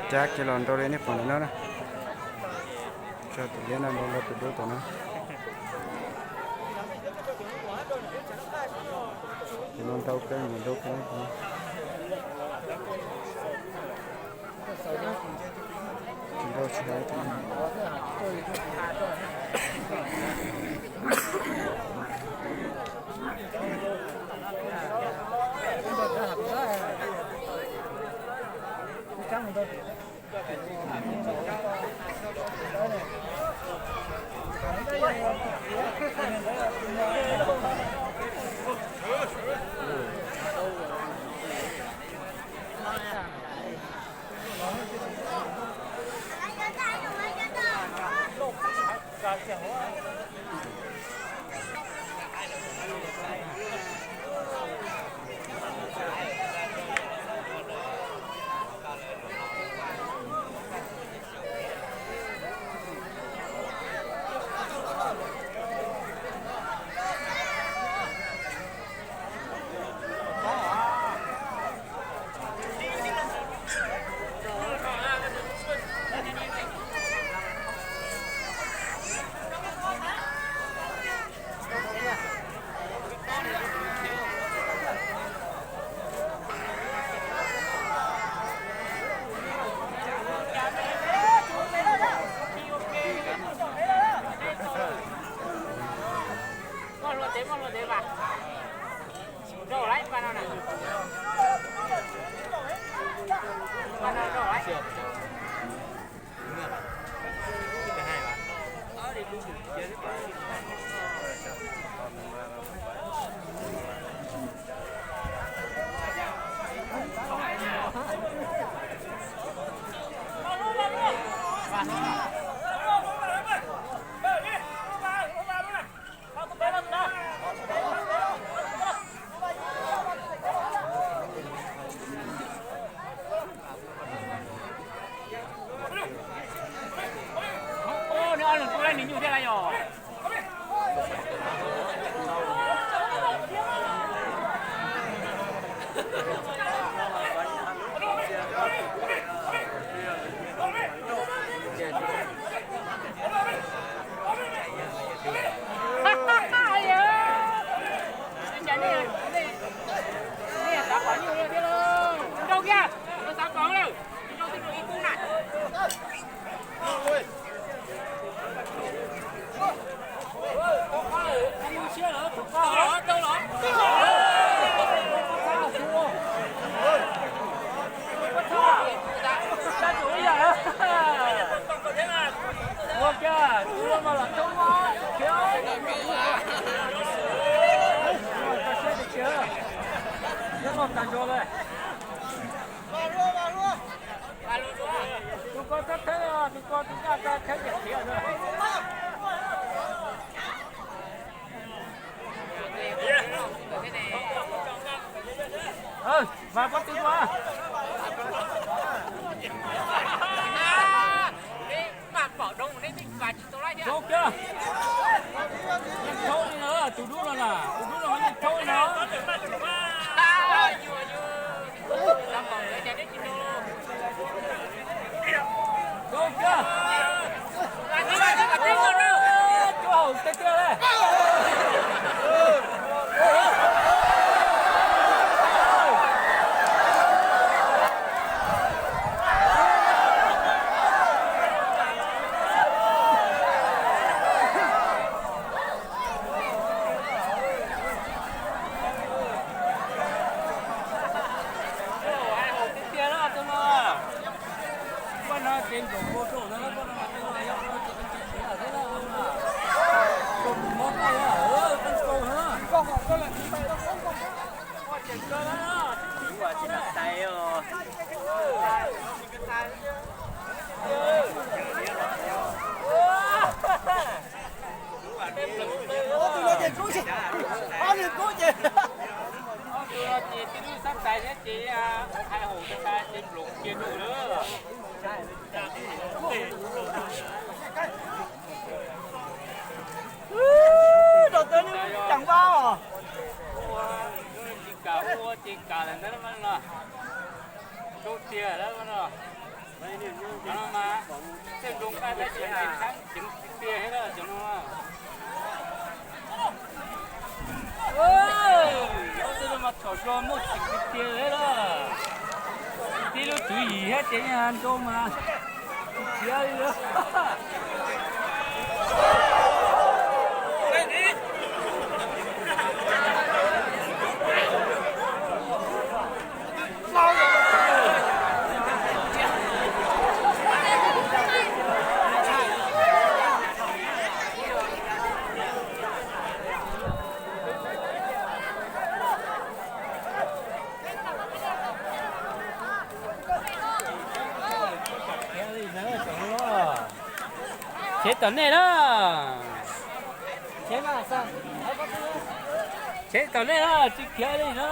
Cab kiag los nrau li nej pom ntawm no na. Tso tus liab no los nrau tus dub tom no. Tus no ntau kawg, mus ntau kawg. Tsis ntau tsis hais. Nws ob leeg kub lawm nws nyuj thiab lawm yom. Rau kiag, rau xav koom lawm, rau twb rau ib tug na. Ua kiag, tus no mas lam toob khiav. Nyob no tag nrho lawm. Tus ko thab thab, tus ko tus daj ko thab khiav khiav na. Mas pob tw dua. Zoo kiag. Yeej thaub li no, tus dub no na, tus dub no yeej thaub li no. Zoo kiag. Cuab haum tiag tiag li. Hais tiag tiag no tus no. Koj no ces nplaum npua rau no, koj no mas tus no yog ua ces tsis khiav thiab na. Tus mob koj, koj kaus na. Ua ces koj na, tsis khiav koj na. Ob tug no ces kub ces, ob tug kub ces, ob tug no ces tib lub xab tais thiab ces hais hauv xab tais ces nplaum kiag rau lawm. Rau tau nws ceev vab os. Ua ces kam, ua ces kam lawm ntag no. Zoo tiag lawm no. Ceev tiag thiab cov no. Ob tug no mas thaum zog muaj txim tiag thiab lawm. Tib lub tswv yim thiab ces yeej nrau mas tsis khiav li lawm. Khiav tom nej na. Khiav tom nej na, tsis khiav li na.